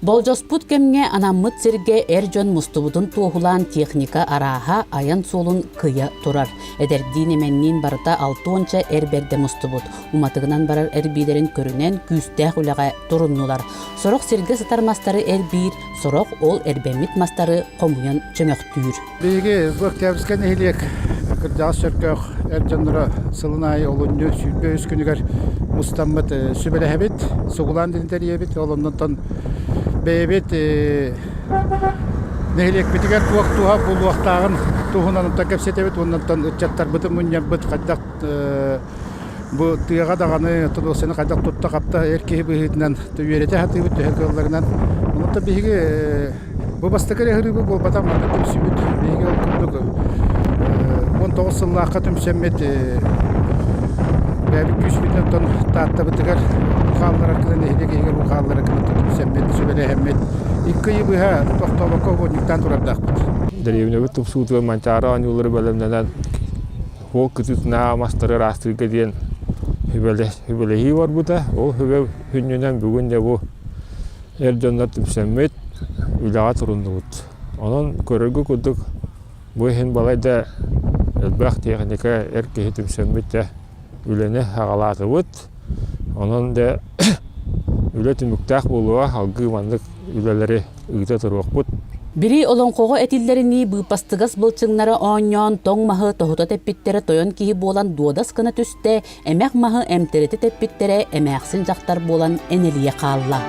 Болдьоспут кэмҥэ анаммыт сиргэ эр дьон мустубутун туоһулаан техника арааһа айан суолун кыйа турар. Эдэрдиин-эмэнниин барыта алтуонча эр бэрдэ мустубут. Уматыгынан барар эрбиилэрин көрүнэн күүстээх үлэҕэ туруннулар. Сорох сиргэ сытар мастары эрбиир, сорох ол эрбэммит мастары хомуйан чөмөхтүүр. Биһиги бу Октябрьскай нэһилиэк кырдьаҕас Чөркөөх эр дьонноро сылын аайы олунньу 23 күнүгэр мустаммыт сүбэлэһэбит, сугулаан диэн тэрийэбит. Ол оннуттан бэйэбит нэһилиэкпитигэр туох туһа булуохтааҕын туһунан кэпсэтэбит уонна ыччаттарбытын мунньарбыт хайдах Бу тыаҕа даҕаны тулуосаны хайдах тутта-хапта эр киһи быһыытынан үөрэтэ сатыыбыт төһө кыалларынан. Онон биһиги бу бастакы эрэ ыһырыыбыт буолбатах манна түмсүүбүт. Биһиги ол курдук 19 сыллаахха түмсэммит бэйэбит күүспүтүнэн оттон Тааттабытыгар хаалларар гына нэһилиэк иһигэр уу хаалларар гына түмсэммит, сүбэлэһэммит икки ыйы быһа тохтообокко угунньуктаан турардаахпыт. Дэриэбинэбит тупсуутугар Манчаары оонньуулары бэлэмнэнэн Ол кытыытынааҕы мастары ыраастыырга диэн сүбэлэһии барбыта. Ол сүбэ сүнньүнэн бүгүн дьэ бу эр дьоннор түмсэммит үлэҕэ туруннубут. Онон көрөргө курдук бу иһин балайда элбэх техника эр киһи түмсэммит дьэ үлэни саҕалаатыбыт. Онон дьэ үлэ түмүктээх буолуоҕа, салгыы маннык үлэлэри ыыта туруохпут. Били олоҥхоҕо этиллэринии быыппастыгас былчыҥнара оонньоон тоҥ маһы тоһута тэппиттэрэ тойон киһи буолан дуодас гына түстэ, эмэх маһы эмтэритэ тэппиттэрэ эмээхсин дьахтар буолан энэлийэ хаалла.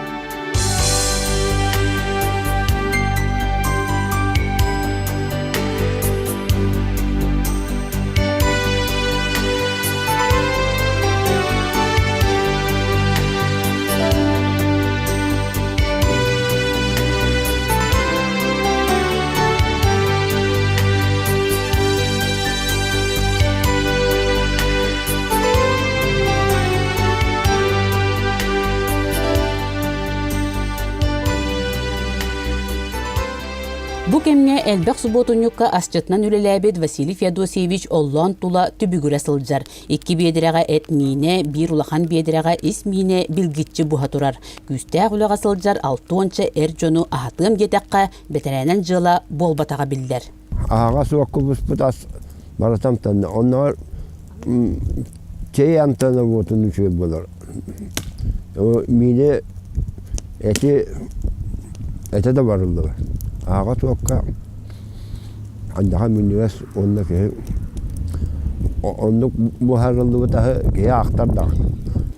Бу кэмҥэ элбэх субуотунньукка асчытынан үлэлээбит Василий Феодосьевич оллоон тула түбүгүрэ сылдьар. Икки биэдэрэҕэ эт миинэ, биир улахан биэдэрэҕэ ис миинэ билгиччи буһа турар. Күүстээх үлэҕэ сылдьар алтуонча эр дьону аһатыам диэтэххэ, бэтэрээнэн дьыала буолбатаҕа биллэр. Аһаҕас уокка буспут ас барыта амтанна. Оннооҕор чэй амтана буотун үчүгэй буолар. Миини эти этэ да барыллыбат. Аһаҕас уокка Андаха минньигэс уонна киһи оннук буһарыллыбыт аһы киһи ахтар даҕаны.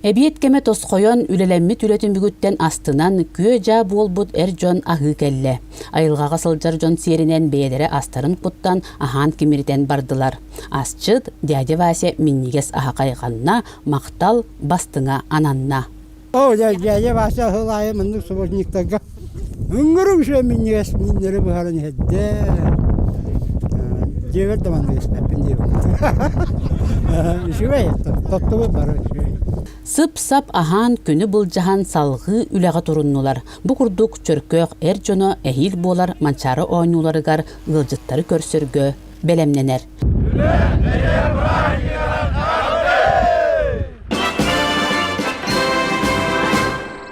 Эбиэт кэмэ тосхойон, үлэлэммит үлэ түмүгүттэн астынан, күө-дьаа буолбут эр дьон аһыы кэллэ. Айылҕаҕа сылдьар дьон сиэринэн бэйэлэрэ астарын куттан, аһаан кимиритэн бардылар. Асчыт дядя Вася минньигэс аһа хайҕанна, махтал бастыҥа ананна. Оо, дядя Вася сыл аайы маннык субботниктарга ыҥырык үчүгэй минньигэс мииннэри буһаран иһэрдэ. Дьиэбэр да маннык испэппин диэбит. Үчүгэй, тоттубут бары үчүгэй. Сып-сап аһаан күнү былдьаһан салҕыы үлэҕэ туруннулар. Бу курдук Чөркөөх эр дьоно эһиил буолар Манчаары оонньууларыгар ыалдьыттары көрсөргө бэлэмнэнэр. Үлэ, бэйэ бырааһынньыга!